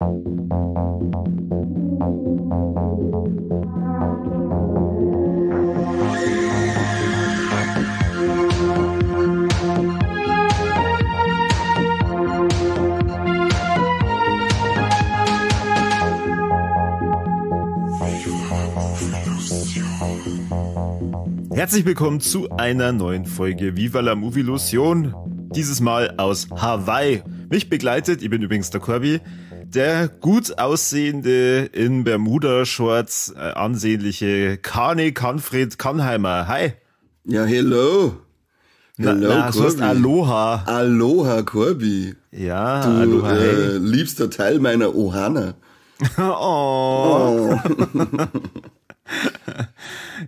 Herzlich willkommen zu einer neuen Folge Viva la Movilusion. Dieses Mal aus Hawaii. Mich begleitet, ich bin übrigens der Corby, der gut aussehende, in Bermuda-Shorts ansehnliche Kani Kanfred Kannheimer. Hi. Ja, hello. Hello, na, so heißt Aloha. Aloha, Corby. Ja, du, Aloha. Hey. Liebster Teil meiner Ohana. Oh.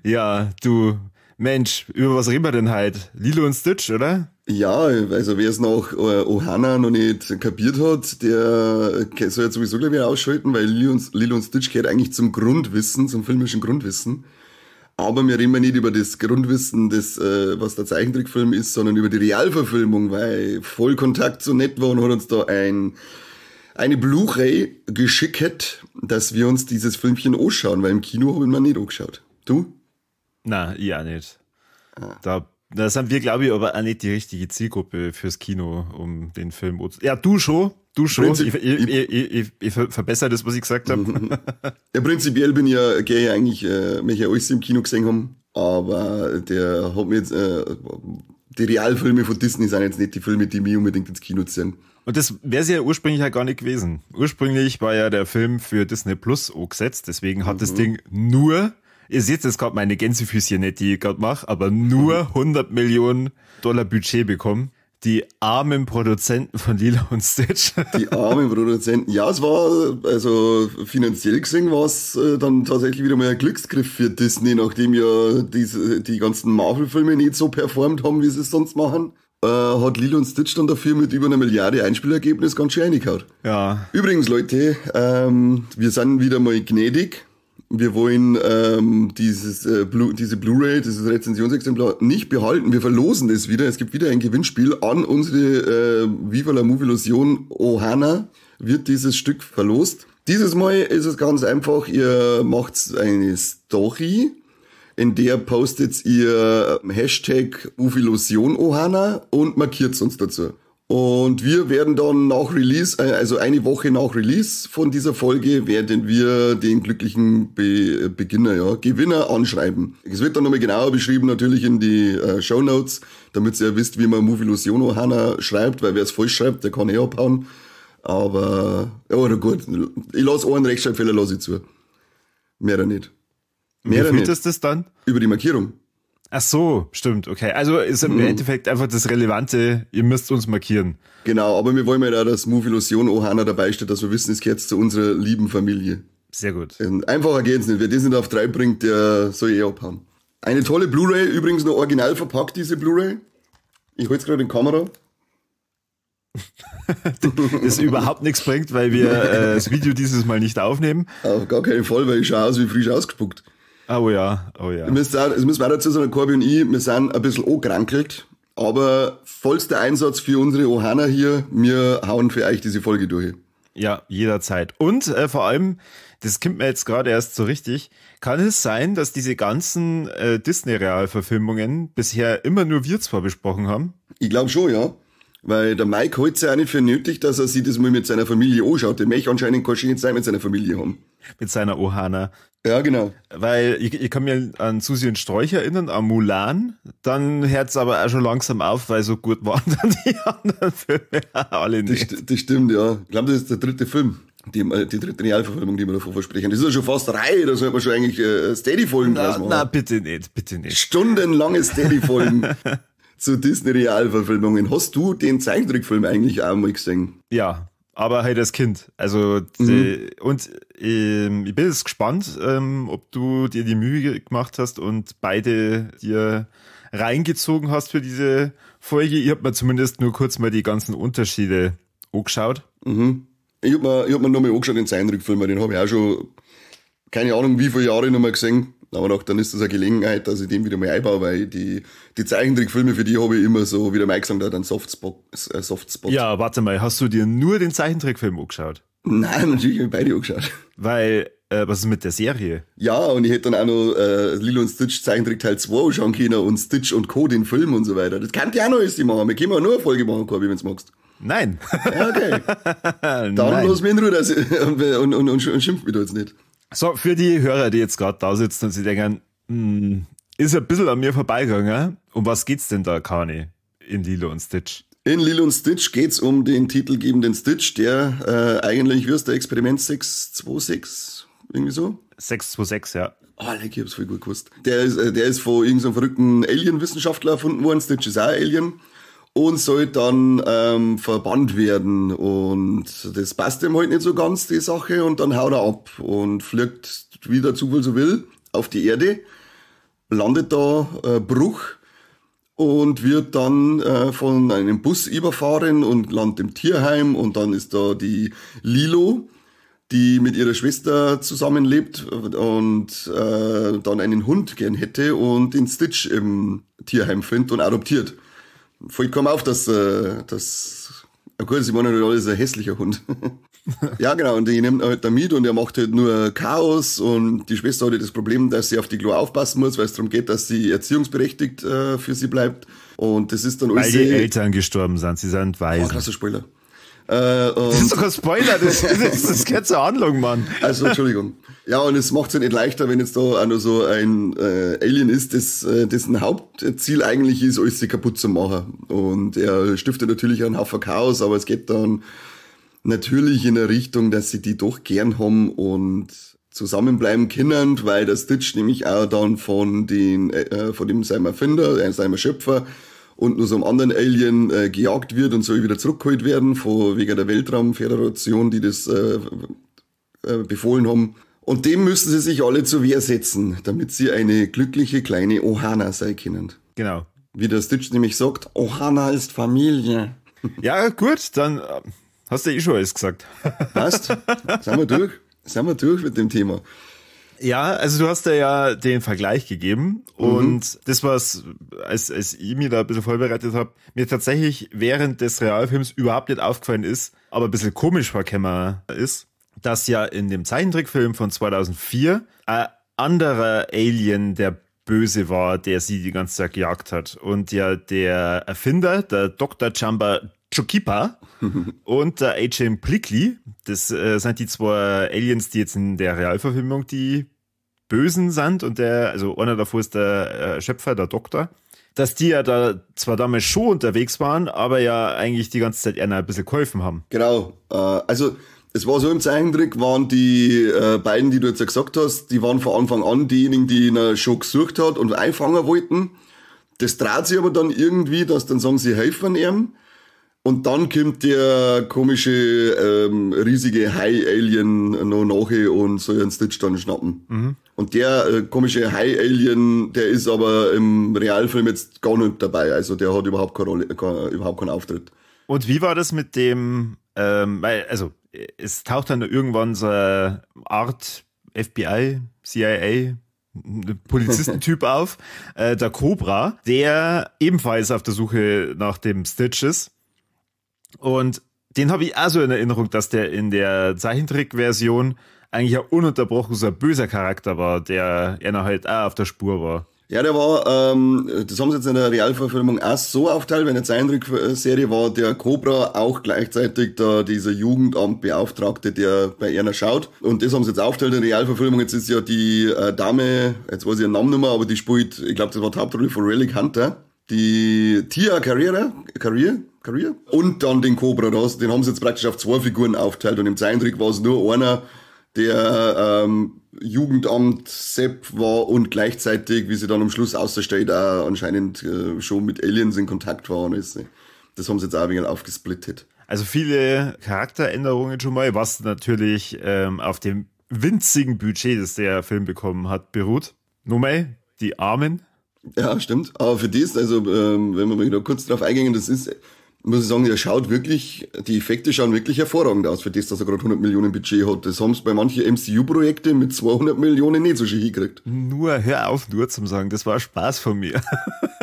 Ja, du Mensch, über was reden wir denn heute? Lilo und Stitch, oder? Ja, also wer es nach Ohana noch nicht kapiert hat, der soll jetzt sowieso gleich wieder ausschalten, weil Lilo und Stitch gehört eigentlich zum Grundwissen, zum filmischen Grundwissen. Aber wir reden ja nicht über das Grundwissen, das, was der Zeichentrickfilm ist, sondern über die Realverfilmung, weil Vollkontakt so nett war und hat uns da eine Blu-ray geschickt, dass wir uns dieses Filmchen anschauen, weil im Kino habe ich mir nicht angeschaut. Du? Na, ich auch nicht. Ah. Da sind wir, glaube ich, aber auch nicht die richtige Zielgruppe fürs Kino, um den Film. Ja, du schon. Du schon. Ich verbessere das, was ich gesagt habe. Ja, prinzipiell bin ich ja, gehe ich eigentlich, möchte ich alles im Kino gesehen haben, aber der hat mir jetzt, die Realfilme von Disney sind jetzt nicht die Filme, die mich unbedingt ins Kino ziehen. Und das wäre es ja ursprünglich ja gar nicht gewesen. Ursprünglich war ja der Film für Disney Plus angesetzt, deswegen hat das Ding nur, ihr seht jetzt gerade meine Gänsefüßchen nicht, die ich gerade mache, aber nur 100 Millionen Dollar Budget bekommen. Die armen Produzenten von Lilo und Stitch. Die armen Produzenten. Ja, es war, also finanziell gesehen war es dann tatsächlich wieder mal ein Glücksgriff für Disney, nachdem ja die ganzen Marvel-Filme nicht so performt haben, wie sie es sonst machen. Hat Lilo und Stitch dann dafür mit über 1 Milliarde Einspielergebnis ganz schön reingehauen. Ja. Übrigens, Leute, wir sind wieder mal gnädig. Wir wollen diese Blu-ray, dieses Rezensionsexemplar nicht behalten. Wir verlosen das wieder. Es gibt wieder ein Gewinnspiel an unsere Viva la Movilusion Ohana wird dieses Stück verlost. Dieses Mal ist es ganz einfach. Ihr macht eine Story, in der postet ihr Hashtag Movilusion Ohana und markiert uns dazu. Und wir werden dann nach Release, also eine Woche nach Release von dieser Folge, werden wir den glücklichen Gewinner anschreiben. Es wird dann nochmal genauer beschrieben, natürlich in die Shownotes, damit ihr wisst, wie man Movilusion Ohana schreibt, weil wer es falsch schreibt, der kann eh abhauen. Aber, oder gut, ich lasse einen Rechtschreibfehler lasse ich zu. Mehr nicht. Mehr wie viel ist das dann? Über die Markierung. Ach so, stimmt, okay. Also ist im Endeffekt einfach das Relevante, ihr müsst uns markieren. Genau, aber wir wollen ja auch, dass Movilusion Ohana dabei steht, dass wir wissen, es gehört zu unserer lieben Familie. Sehr gut. Einfacher geht's nicht. Wer das nicht auf 3 bringt, der soll eh abhauen. Eine tolle Blu-ray, übrigens noch original verpackt, diese Blu-ray. Ich hol's gerade in die Kamera. Das überhaupt nichts bringt, weil wir das Video dieses Mal nicht aufnehmen. Auf gar keinen Fall, weil ich schaue aus wie frisch ausgespuckt. Oh ja, oh ja. Es müssen wir auch dazu sagen, Corby und ich, wir sind ein bisschen angekrankelt, aber vollster Einsatz für unsere Ohana hier, wir hauen für euch diese Folge durch. Ja, jederzeit. Und vor allem, das kommt mir jetzt gerade erst so richtig, kann es sein, dass diese ganzen Disney-Realverfilmungen bisher immer nur wir zwar besprochen haben? Ich glaube schon, ja. Weil der Mike hält es ja auch nicht für nötig, dass er sich das mal mit seiner Familie anschaut. Der möchte anscheinend keine schöne Zeit mit seiner Familie haben. Mit seiner Ohana. Ja, genau. Weil ich kann mich an Susi und Strolch erinnern, an Mulan. Dann hört's aber auch schon langsam auf, weil so gut waren dann die anderen Filme alle nicht. Das stimmt, ja. Ich glaube, das ist der dritte Film. Die dritte Realverfilmung, die wir davor versprechen. Das ist ja schon fast Reihe, da sollte man schon eigentlich Steady-Folgen draus machen. Na, bitte nicht, bitte nicht. Stundenlange Steady-Folgen. Zu Disney-Realverfilmungen. Hast du den Zeichentrickfilm eigentlich auch mal gesehen? Ja, aber halt als Kind. Also, und ich bin jetzt gespannt, ob du dir die Mühe gemacht hast und beide dir reingezogen hast für diese Folge. Ich hab mir zumindest nur kurz mal die ganzen Unterschiede angeschaut. Mhm. Ich hab mir nochmal angeschaut, den Zeichentrickfilm, den habe ich auch schon, keine Ahnung, wie viele Jahre nochmal gesehen. Aber noch, dann ist das eine Gelegenheit, dass ich den wieder mal einbaue, weil die Zeichentrickfilme, für die habe ich immer so, wie der Mike gesagt hat, einen Softspot. Ja, warte mal, hast du dir nur den Zeichentrickfilm angeschaut? Nein, natürlich habe ich beide angeschaut. Weil, was ist mit der Serie? Ja, und ich hätte dann auch noch Lilo und Stitch Zeichentrick Teil 2 anschauen können und Stitch und Co. den Film und so weiter. Das kann ich auch noch alles machen. Wir können auch nur eine Folge machen, Corby, wenn's magst. Nein. Ja, okay. Dann Nein. Lass mich in Ruhe und schimpf mich da jetzt nicht. So, für die Hörer, die jetzt gerade da sitzen und sich denken, ist ein bisschen an mir vorbeigegangen. Um was geht's denn da, Kani, in Lilo und Stitch? In Lilo und Stitch geht's um den titelgebenden Stitch, der eigentlich, wie heißt der Experiment 626, irgendwie so? 626, ja. Oh, leck, ich hab's voll gut gewusst. Der ist von irgendeinem verrückten Alien-Wissenschaftler erfunden worden. Stitch ist auch Alien. Und soll dann verbannt werden. Und das passt ihm halt nicht so ganz, die Sache. Und dann haut er ab und fliegt, wie der Zufall so will, auf die Erde. Landet da Bruch und wird dann von einem Bus überfahren und landet im Tierheim. Und dann ist da die Lilo, die mit ihrer Schwester zusammenlebt und dann einen Hund gern hätte und den Stitch im Tierheim findet und adoptiert. Fällt kaum auf, dass gut, sie meinen natürlich, alles ein hässlicher Hund. Ja, genau, und die nimmt halt da mit und er macht halt nur Chaos und die Schwester hat halt das Problem, dass sie auf die Klo aufpassen muss, weil es darum geht, dass sie erziehungsberechtigt für sie bleibt. Und das ist dann alles. Weil die Eltern gestorben sind, sie sind Waisen. Oh, krasser Spoiler. Das ist doch ein Spoiler, das gehört zur Handlung, Mann. Also, Entschuldigung. Ja, und es macht es ja nicht leichter, wenn jetzt da auch noch so ein Alien ist, das, dessen Hauptziel eigentlich ist, alles kaputt zu machen. Und er stiftet natürlich einen Haufen Chaos, aber es geht dann natürlich in eine Richtung, dass sie die doch gern haben und zusammenbleiben können, weil der Stitch nämlich auch dann von den, von dem seinem Erfinder, seinem Schöpfer, und nur so einem anderen Alien gejagt wird und soll wieder zurückgeholt werden, von wegen der Weltraumföderation, die das befohlen haben. Und dem müssen sie sich alle zur Wehr setzen, damit sie eine glückliche kleine Ohana sein können. Genau. Wie der Stitch nämlich sagt, Ohana ist Familie. Ja, gut, dann hast du eh schon alles gesagt. Passt. Sind wir durch? Sind wir durch mit dem Thema? Ja, also du hast ja den Vergleich gegeben und das, was, als ich mir da ein bisschen vorbereitet habe, mir tatsächlich während des Realfilms überhaupt nicht aufgefallen ist, aber ein bisschen komisch vorgekommen ist, dass ja in dem Zeichentrickfilm von 2004 ein anderer Alien der Böse war, der sie die ganze Zeit gejagt hat. Und ja der Erfinder, der Dr. Jumba Jookiba und der Agent Plickly, das sind die zwei Aliens, die jetzt in der Realverfilmung die Bösen sind und der, also einer davor ist der Schöpfer, der Doktor, dass die ja da zwar damals schon unterwegs waren, aber ja eigentlich die ganze Zeit eher ein bisschen geholfen haben. Genau, also es war so im Zeichentrick, waren die beiden, die du jetzt ja gesagt hast, die waren von Anfang an diejenigen, die ihn schon gesucht hat und einfangen wollten. Das dreht sich aber dann irgendwie, dass dann sagen, sie helfen ihm. Und dann kommt der komische, riesige Hai-Alien noch nach und soll einen Stitch dann schnappen. Mhm. Und der komische Hai-Alien, der ist aber im Realfilm jetzt gar nicht dabei. Also der hat überhaupt keine Rolle, überhaupt keinen Auftritt. Und wie war das mit dem, weil, also es taucht dann irgendwann so eine Art FBI, CIA, Polizistentyp auf, der Cobra, der ebenfalls auf der Suche nach dem Stitch ist. Und den habe ich auch so in Erinnerung, dass der in der Zeichentrick-Version eigentlich ein ununterbrochen so ein böser Charakter war, der einer halt auch auf der Spur war. Ja, der war, das haben sie jetzt in der Realverfilmung auch so aufteilt, weil in der Zeichentrickserie war der Cobra auch gleichzeitig da dieser Jugendamtbeauftragte, der bei einer schaut. Und das haben sie jetzt aufteilt in der Realverfilmung. Jetzt ist ja die Dame, jetzt weiß ich ihren Namen nicht mehr, aber die spielt, ich glaube, das war die Hauptrolle von Relic Hunter. Die Tia Carrere und dann den Cobra, den haben sie jetzt praktisch auf zwei Figuren aufteilt und im Zeichentrick war es nur einer, der Jugendamt Sepp war und gleichzeitig, wie sie dann am Schluss außersteht, auch anscheinend schon mit Aliens in Kontakt war und ist. Das haben sie jetzt auch ein wenig aufgesplittet. Also viele Charakteränderungen schon mal, was natürlich auf dem winzigen Budget, das der Film bekommen hat, beruht. Nochmal, die Armen. Ja, stimmt. Aber für das, also wenn wir mal da kurz drauf eingehen, das ist, muss ich sagen, der schaut wirklich, die Effekte schauen wirklich hervorragend aus, für das, dass er gerade 100 Millionen Budget hat. Das haben sie bei manchen MCU-Projekten mit 200 Millionen nicht so schön hingekriegt. Nur, hör auf nur zum sagen, das war Spaß von mir.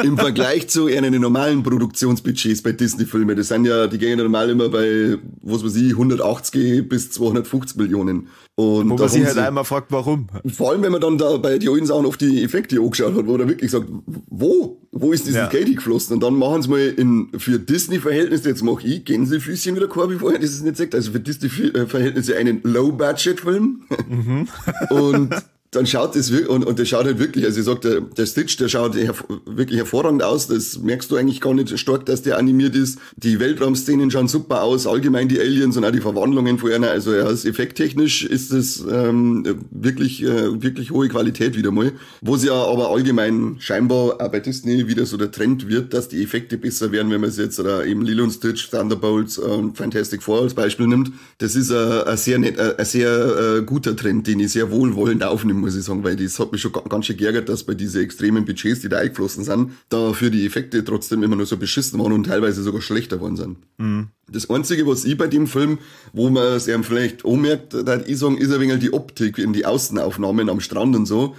Im Vergleich zu einen normalen Produktionsbudgets bei Disney-Filmen, das sind ja, die gehen ja normal immer bei, was weiß ich, 180 bis 250 Millionen. Und wo man sich halt einmal fragt, warum. Vor allem, wenn man dann da bei den alten Sachen auf die Effekte angeschaut hat, wo er wirklich sagt, wo ist dieses Geld geflossen? Und dann machen sie mal für Disney-Verhältnisse, jetzt mache ich Gänsefüßchen wieder Corby vorher, das ist nicht sagt, also für Disney-Verhältnisse einen Low-Budget-Film. Mhm. Und dann schaut das wirklich, und der schaut halt wirklich, also ich sag, der Stitch, der schaut wirklich hervorragend aus, das merkst du eigentlich gar nicht stark, dass der animiert ist. Die Weltraumszenen schauen super aus, allgemein die Aliens und auch die Verwandlungen von einer, also ja, effekttechnisch ist das wirklich, wirklich hohe Qualität wieder mal. Wo es ja aber allgemein scheinbar auch bei Disney wieder so der Trend wird, dass die Effekte besser werden, wenn man es jetzt oder eben Lilo und Stitch, Thunderbolts und Fantastic Four als Beispiel nimmt. Das ist ein sehr nett, ein sehr guter Trend, den ich sehr wohlwollend aufnehme, muss ich sagen, weil das hat mich schon ganz schön geärgert, dass bei diesen extremen Budgets, die da eingeflossen sind, da für die Effekte trotzdem immer nur so beschissen waren und teilweise sogar schlechter geworden sind. Mhm. Das Einzige, was ich bei dem Film, wo man es eben vielleicht anmerkt, da ich sagen, ist ein wenig die Optik in die Außenaufnahmen am Strand und so.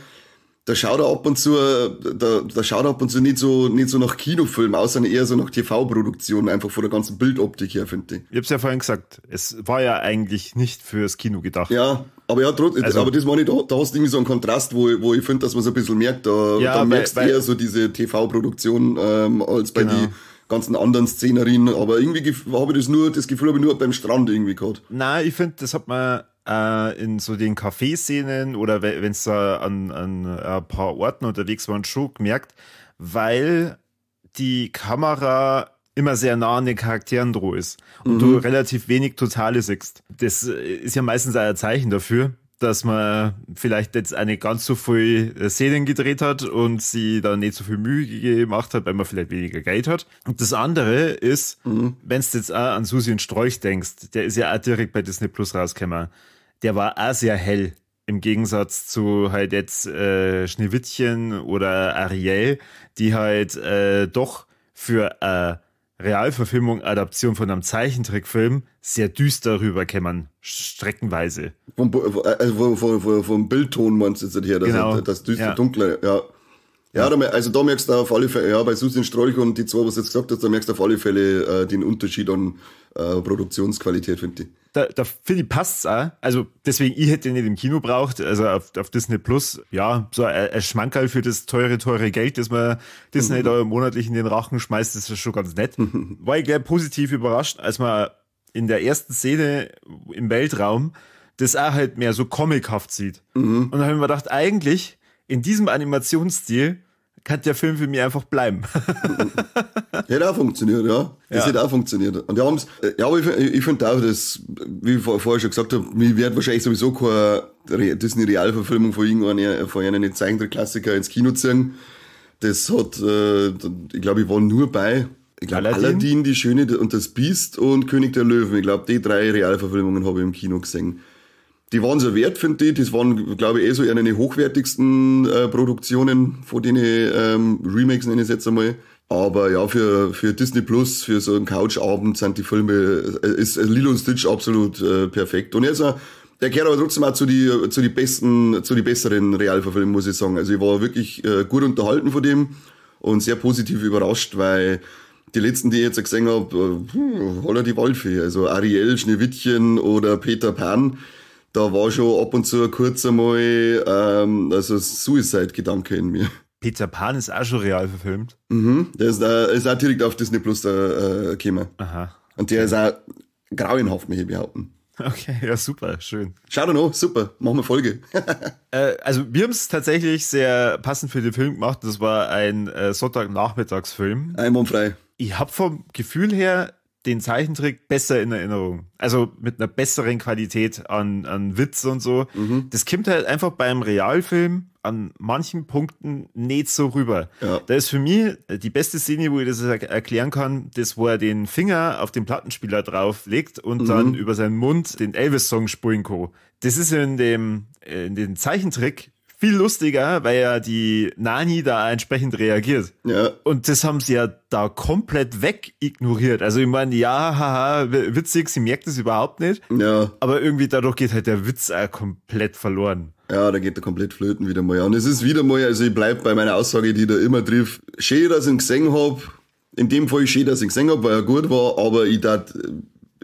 Da schaut er ab und zu, da schaut er ab und zu nicht so nach Kinofilm aus, sondern eher so nach TV-Produktion, einfach von der ganzen Bildoptik her, finde ich. Ich hab's ja vorhin gesagt, es war ja eigentlich nicht fürs Kino gedacht. Ja, aber ja, trotzdem, also, aber das meine ich, da hast du irgendwie so einen Kontrast, wo ich finde, dass man es ein bisschen merkt, da, ja, da merkst du eher so diese TV-Produktion, als bei die ganzen anderen Szenerien, aber irgendwie habe ich das Gefühl habe ich nur beim Strand irgendwie gehabt. Nein, ich finde, das hat man in so den Café-Szenen oder wenn es da an ein paar Orten unterwegs waren, schon gemerkt, weil die Kamera immer sehr nah an den Charakteren dran ist und du relativ wenig Totale siehst. Das ist ja meistens auch ein Zeichen dafür, dass man vielleicht jetzt eine ganz so viel Szenen gedreht hat und sie dann nicht so viel Mühe gemacht hat, weil man vielleicht weniger Geld hat. Und das andere ist, wenn du jetzt auch an Susi und Strolch denkst, der ist ja auch direkt bei Disney Plus rausgekommen, der war auch sehr hell, im Gegensatz zu halt jetzt Schneewittchen oder Ariel, die halt doch für Realverfilmung, Adaption von einem Zeichentrickfilm sehr düster rüberkämmern, streckenweise. Vom Bildton meinst du jetzt her, dass genau. Das düster, ja. Dunkle, ja. Ja, da, also da merkst du auf alle Fälle, ja, bei Susi und Strolch und die zwei, was du jetzt gesagt hast, da merkst du auf alle Fälle den Unterschied an Produktionsqualität, finde ich. Da finde ich, passt's auch. Also deswegen, ich hätte den nicht im Kino braucht, also auf Disney Plus, ja, so ein Schmankerl für das teure, teure Geld, das man Disney da monatlich in den Rachen schmeißt, das ist schon ganz nett. War ich gleich positiv überrascht, als man in der ersten Szene im Weltraum das auch halt mehr so comichaft sieht. Und dann habe ich mir gedacht, eigentlich in diesem Animationsstil kann der Film für mich einfach bleiben. Hätte auch funktioniert, ja. Das hätte auch funktioniert. Und ja, ja, aber ich finde auch, dass, wie ich vorher schon gesagt habe, mir wird wahrscheinlich sowieso keine Disney-Realverfilmung von irgendeinem, von einem Zeichentrick-Klassiker ins Kino ziehen. Das hat, ich glaube, ich war nur bei, ich glaube, Aladdin, die Schöne und das Biest und König der Löwen. Ich glaube, die drei Realverfilmungen habe ich im Kino gesehen. Die waren so wert, finde ich. Das waren, glaube ich, eh so eine der hochwertigsten Produktionen von den Remakes, nenne ich es jetzt einmal. Aber ja, für Disney Plus, für so einen Couchabend sind die Filme, ist Lilo und Stitch absolut perfekt. Und jetzt, der gehört aber trotzdem auch zu die besten, zu die besseren Realverfilmungen, muss ich sagen. Also ich war wirklich gut unterhalten von dem und sehr positiv überrascht, weil die letzten, die ich jetzt gesehen habe, holla die Waldfee, also Ariel, Schneewittchen oder Peter Pan, da war schon ab und zu kurz einmal also Suicide-Gedanke in mir. Peter Pan ist auch schon real verfilmt. Mhm, der ist auch direkt auf Disney Plus gekommen. Aha. Und der ist auch grauenhaft, möchte ich behaupten. Okay, ja super, schön. Schau doch noch, super, machen wir Folge. Also wir haben es tatsächlich sehr passend für den Film gemacht. Das war ein Sonntagnachmittagsfilm. Einwandfrei. Ich habe vom Gefühl her den Zeichentrick besser in Erinnerung. Also mit einer besseren Qualität an Witz und so. Mhm. Das kommt halt einfach beim Realfilm an manchen Punkten nicht so rüber. Ja. Da ist für mich die beste Szene, wo ich das erklären kann, das, wo er den Finger auf den Plattenspieler drauflegt und dann über seinen Mund den Elvis-Song spulen kann. Das ist in dem Zeichentrick Viel lustiger, weil ja die Nani da entsprechend reagiert. Ja. Und das haben sie ja da komplett weg ignoriert. Also ich meine, ja, haha, witzig, sie merkt es überhaupt nicht. Ja. Aber irgendwie dadurch geht halt der Witz auch komplett verloren. Ja, da geht er komplett flöten wieder mal. Und es ist wieder mal, also ich bleib bei meiner Aussage, die ich da immer triff. Schön, dass ich ihn gesehen hab. In dem Fall schön, dass ich ihn gesehen hab, weil er gut war, aber ich darf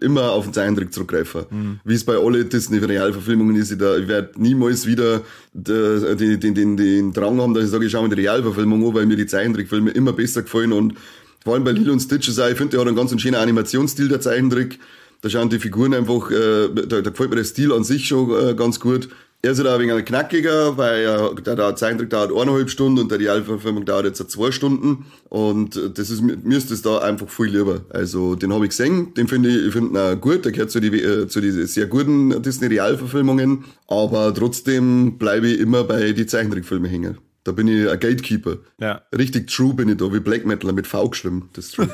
immer auf den Zeichentrick zurückgreifen. Mhm. Wie es bei alle Disney-Realverfilmungen ist, ich werde niemals wieder den Drang haben, dass ich sage, ich schaue mir die Realverfilmung an, weil mir die Zeichentrickfilme immer besser gefallen und vor allem bei Lilo und Stitch ist auch, ich finde, der hat einen ganz schönen Animationsstil, der Zeichentrick. Da schauen die Figuren einfach, da gefällt mir der Stil an sich schon ganz gut. Er ist halt auch ein wenig knackiger, weil der Zeichentrick dauert 1,5 Stunden und der Realverfilmung dauert jetzt 2 Stunden. Und das ist, mir ist das da einfach viel lieber. Also den habe ich gesehen, den finde ich, ich finde ihn auch gut, der gehört zu die sehr guten Disney-Realverfilmungen. Aber trotzdem bleibe ich immer bei die Zeichentrickfilmen hängen. Da bin ich ein Gatekeeper. Ja. Richtig true bin ich da, wie Black Metaler mit V geschrieben. Das ist true.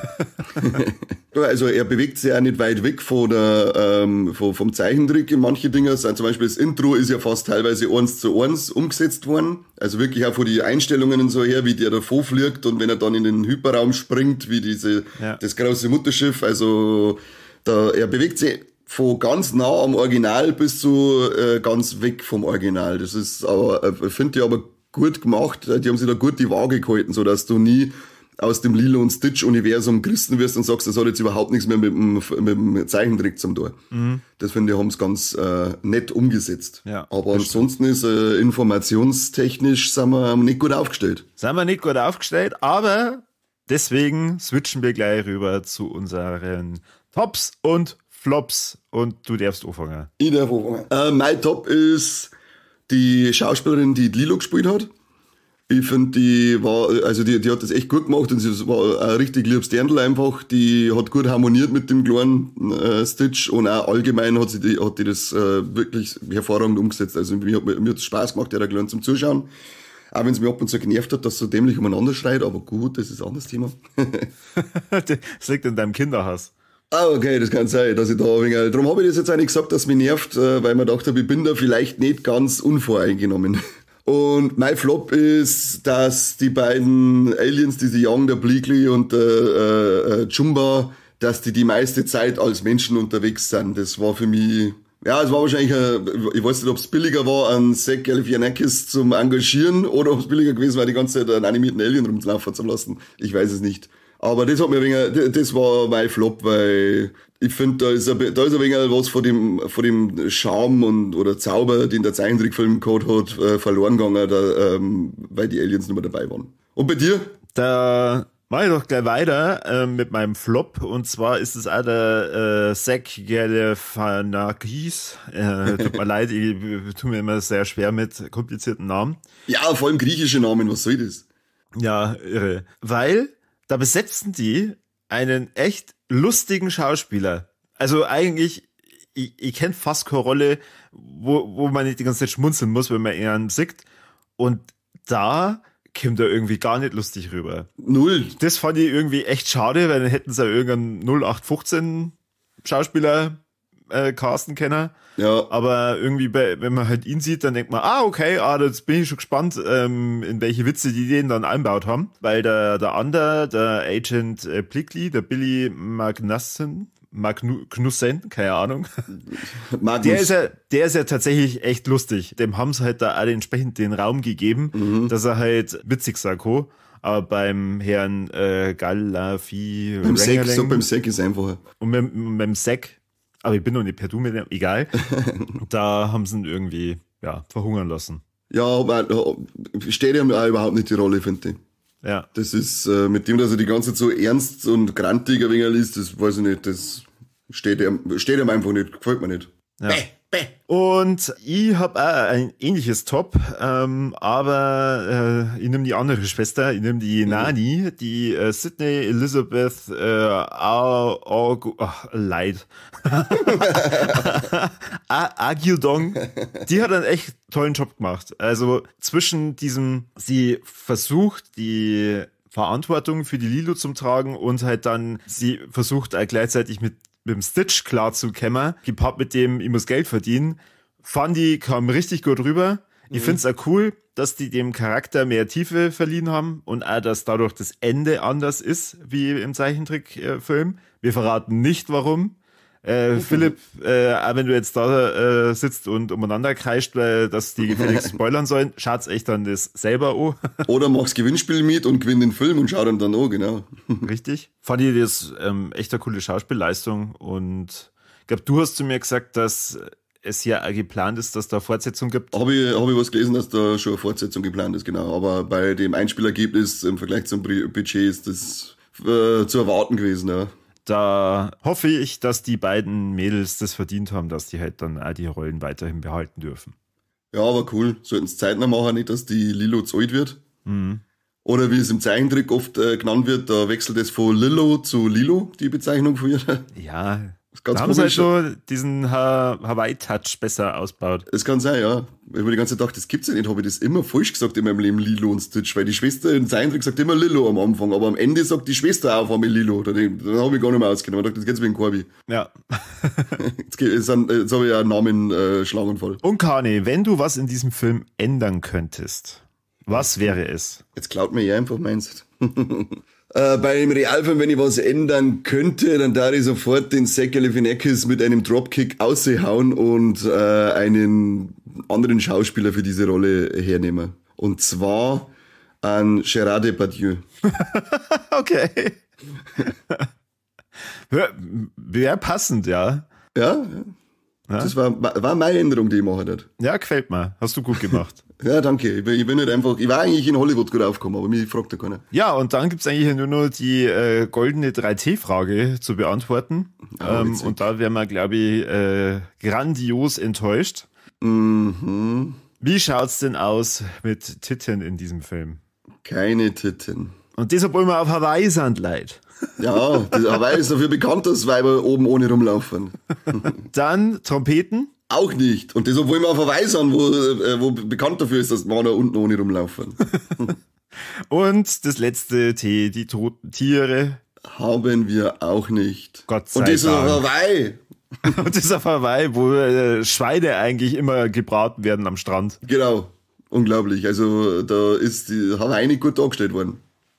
Also er bewegt sich auch nicht weit weg von der, vom Zeichentrick in manche Dinge. Also zum Beispiel das Intro ist ja fast teilweise 1:1 umgesetzt worden. Also wirklich auch von die Einstellungen und so her, wie der davor fliegt und wenn er dann in den Hyperraum springt, wie das große Mutterschiff. Also da, er bewegt sich von ganz nah am Original bis zu ganz weg vom Original. Das ist aber, finde ich aber gut gemacht, die haben sich da gut die Waage gehalten, so dass du nie aus dem Lilo und Stitch Universum gerissen wirst und sagst, das hat jetzt überhaupt nichts mehr mit dem Zeichentrick zum tun. Mhm. Das finde ich, haben sie ganz nett umgesetzt. Ja, aber ansonsten ist informationstechnisch sind wir nicht gut aufgestellt. Sind wir nicht gut aufgestellt, aber deswegen switchen wir gleich rüber zu unseren Tops und Flops und du darfst anfangen. Ich darf anfangen. Mein Top ist die Schauspielerin, die Lilo gespielt hat. Ich finde, die hat das echt gut gemacht und sie war ein richtig liebes Dirndl einfach. Die hat gut harmoniert mit dem kleinen Stitch und auch allgemein hat die das wirklich hervorragend umgesetzt. Also mir hat es Spaß gemacht, der da kleinen zum Zuschauen. Auch wenn es mich ab und zu genervt hat, dass so dämlich umeinander schreit, aber gut, das ist ein anderes Thema. Das liegt in deinem Kinderhass. Ah, okay, das kann sein, dass ich da ein wenig, darum habe ich das jetzt eigentlich gesagt, dass mich nervt, weil man gedacht habe, ich bin da vielleicht nicht ganz unvoreingenommen. Und mein Flop ist, dass die beiden Aliens, die sie jagen, der Pleakley und der Jumba, dass die meiste Zeit als Menschen unterwegs sind. Das war für mich, ja, es war wahrscheinlich, ich weiß nicht, ob es billiger war, einen Zach Galifianakis zum Engagieren oder ob es billiger gewesen war, die ganze Zeit einen animierten Alien rumlaufen zu lassen. Ich weiß es nicht. Aber das hat mir ein wenig, das war mein Flop, weil ich finde, da ist ein wenig was von dem Charme und, oder Zauber, den der Zeichentrickfilm gehabt hat, verloren gegangen, da, weil die Aliens nicht mehr dabei waren. Und bei dir? Da mach ich doch gleich weiter mit meinem Flop. Und zwar ist es auch der Zach Galifianakis. Tut mir leid, ich tue mir immer sehr schwer mit komplizierten Namen. Ja, vor allem griechische Namen, was soll das? Ja, irre. Weil da besetzen die einen echt lustigen Schauspieler. Also eigentlich, ich kenne fast keine Rolle, wo man nicht die ganze Zeit schmunzeln muss, wenn man ihn sieht. Und da kommt er irgendwie gar nicht lustig rüber. Null. Das fand ich irgendwie echt schade, weil dann hätten sie ja irgendeinen 0815 Schauspieler casten können. Ja. Aber irgendwie, wenn man halt ihn sieht, dann denkt man, okay, jetzt bin ich schon gespannt, in welche Witze die den dann einbaut haben. Weil der andere, der Agent Pleakley, der Billy Magnussen, keine Ahnung. Magnus. Der ist ja tatsächlich echt lustig. Dem haben sie halt da alle entsprechend den Raum gegeben, dass er halt witzig sein kann. Aber beim Herrn Galafi beim Zack, so beim Zack ist einfacher. Und beim Zack, aber ich bin noch nicht per Du mit dem, egal. Da haben sie ihn irgendwie, ja, verhungern lassen. Ja, aber steht ihm auch überhaupt nicht die Rolle, finde ich. Ja. Das ist, mit dem, dass er die ganze Zeit so ernst und grantig ein wenig ist, das weiß ich nicht, das steht ihm einfach nicht, gefällt mir nicht. Ja. Bäh, bäh. Und ich hab auch ein ähnliches Top, aber ich nehme die andere Schwester, ich nehme die Nani, die Sydney Elizebeth Leid. Agudong, die hat einen echt tollen Job gemacht. Also zwischen diesem, sie versucht, die Verantwortung für die Lilo zu tragen und halt dann, sie versucht gleichzeitig mit dem Stitch klar zu kämmer, gepaart mit dem, ich muss Geld verdienen. Fandi kam richtig gut rüber. Ich find's auch cool, dass die dem Charakter mehr Tiefe verliehen haben und auch, dass dadurch das Ende anders ist, wie im Zeichentrickfilm. Wir verraten nicht, warum. Philipp, auch wenn du jetzt da sitzt und umeinander kreischt, weil dass die gefälligst spoilern sollen, schaut's echt dann das selber an. Oder machst Gewinnspiel mit und gewinn den Film und schau dann an, genau. Richtig. Fand ich das echt eine coole Schauspielleistung und ich glaube, du hast zu mir gesagt, dass es ja auch geplant ist, dass da Fortsetzung gibt. Habe ich was gelesen, dass da schon eine Fortsetzung geplant ist, genau. Aber bei dem Einspielergebnis im Vergleich zum Budget ist das zu erwarten gewesen, ja. Da hoffe ich, dass die beiden Mädels das verdient haben, dass die halt dann auch die Rollen weiterhin behalten dürfen. Ja, aber cool. Sollten es zeitnah machen, nicht, dass die Lilo zu alt wird. Mhm. Oder wie es im Zeichentrick oft genannt wird, da wechselt es von Lilo zu Lilo, die Bezeichnung von ihr. Ja, das ganz da haben sie halt schon diesen Hawaii-Touch besser ausgebaut. Es kann sein, ja. Ich habe die ganze Zeit gedacht, das gibt's ja nicht. Habe ich das immer falsch gesagt in meinem Leben, Lilo und Stitch, weil die Schwester im Zeichentrick sagt immer Lilo am Anfang, aber am Ende sagt die Schwester auch einmal Lilo. Dann habe ich gar nicht mehr ausgenommen. Ich dachte, das geht's wegen Corby. Ja. Jetzt habe ich ja einen Namen Schlaganfall. Und Kani, wenn du was in diesem Film ändern könntest, was wäre es? Jetzt klaut mir ja einfach meins. Bei dem Realfilm, wenn ich was ändern könnte, dann darf ich sofort den Zach Galifianakis mit einem Dropkick aushauen und einen anderen Schauspieler für diese Rolle hernehmen. Und zwar an Gérard Depardieu. Okay. Wäre passend, ja. Ja, ja. Das war meine Änderung, die ich machen hat. Ja, gefällt mir. Hast du gut gemacht. Ja, danke. Ich bin nicht einfach, ich war eigentlich in Hollywood gut aufgekommen, aber mich fragt ja keiner. Ja, und dann gibt's eigentlich nur noch die goldene 3T-Frage zu beantworten. Oh, und da wären wir, glaube ich, grandios enttäuscht. Mhm. Wie schaut's denn aus mit Titten in diesem Film? Keine Titten. Und das, obwohl wir auf Hawaii sind, Leute. Ja, das Hawaii ist dafür bekannt, dass Weiber oben ohne rumlaufen. Dann Trompeten? Auch nicht. Und das, obwohl wir auf Hawaii sind, wo bekannt dafür ist, dass Männer unten ohne rumlaufen. Und das letzte T, die toten Tiere. Haben wir auch nicht. Gott sei Dank. Und das ist auf Hawaii. Und das ist auf Hawaii, wo Schweine eigentlich immer gebraten werden am Strand. Genau. Unglaublich. Also da ist die Hawaii nicht gut dargestellt worden.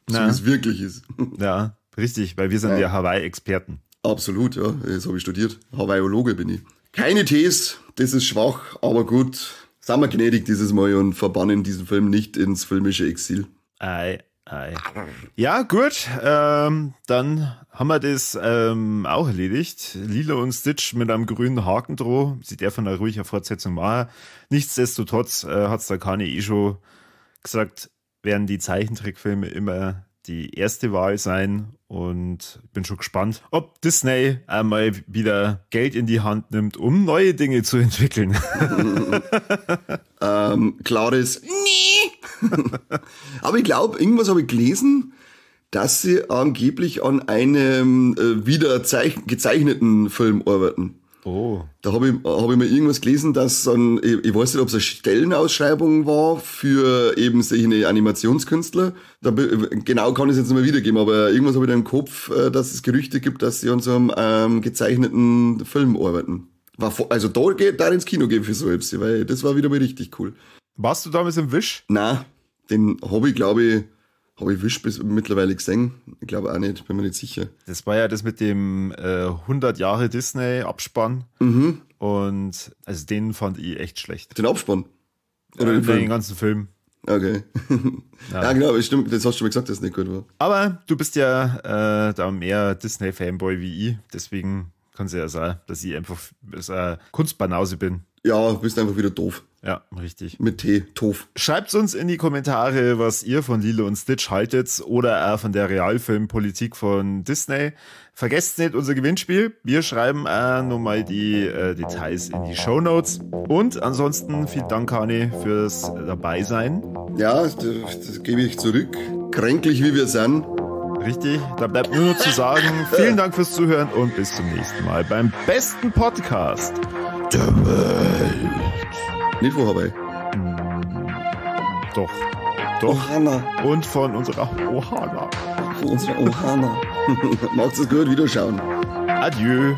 So wie es wirklich ist. Ja, richtig, weil wir sind ja Hawaii-Experten. Absolut, ja. Das habe ich studiert. Hawaiiologe bin ich. Keine Tees, das ist schwach, aber gut. Sind wir gnädig dieses Mal und verbannen diesen Film nicht ins filmische Exil. Ei, ei. Ja, gut, dann haben wir das auch erledigt. Lilo und Stitch mit einem grünen Haken droh. Sie dürfen da ruhig eine Fortsetzung machen. Nichtsdestotrotz hat's da Kani eh schon gesagt, werden die Zeichentrickfilme immer die erste Wahl sein und bin schon gespannt, ob Disney einmal wieder Geld in die Hand nimmt, um neue Dinge zu entwickeln. Klares Nee. Aber ich glaube, irgendwas habe ich gelesen, dass sie angeblich an einem wieder gezeichneten Film arbeiten. Oh. Da habe ich mal irgendwas gelesen, dass dann, ich weiß nicht, ob es eine Stellenausschreibung war für eben solche Animationskünstler. Da, genau kann ich es jetzt nicht mehr wiedergeben, aber irgendwas habe ich da im Kopf, dass es Gerüchte gibt, dass sie an so einem gezeichneten Film arbeiten. Also da ins Kino gehen für so etwas, weil das war wieder mal richtig cool. Warst du damals im Wish? Nein, den habe ich, glaube ich, habe ich Wish bis mittlerweile gesehen? Ich glaube auch nicht, bin mir nicht sicher. Das war ja das mit dem 100 Jahre Disney-Abspann. Mhm. Und also den fand ich echt schlecht. Den Abspann? Oder den Film? Den ganzen Film. Okay. Ja, ja genau, stimmt, das hast du schon mal gesagt, dass es nicht gut war. Aber du bist ja da mehr Disney-Fanboy wie ich, deswegen kann es ja sein, dass ich einfach so ein Kunstbanause bin. Ja, bist einfach wieder doof. Ja, richtig. Mit T, doof. Schreibt uns in die Kommentare, was ihr von Lilo und Stitch haltet oder auch von der Realfilmpolitik von Disney. Vergesst nicht unser Gewinnspiel. Wir schreiben auch nochmal die Details in die Shownotes. Und ansonsten vielen Dank, Kani, fürs Dabeisein. Ja, das gebe ich zurück. Kränklich wie wir sind. Richtig, da bleibt nur noch zu sagen, vielen Dank fürs Zuhören und bis zum nächsten Mal beim besten Podcast der Welt. Nicht von Hawaii. Doch. Doch. Ohana. Und von unserer Ohana. Von unserer Ohana. Macht's es gut, wiederschauen. Adieu.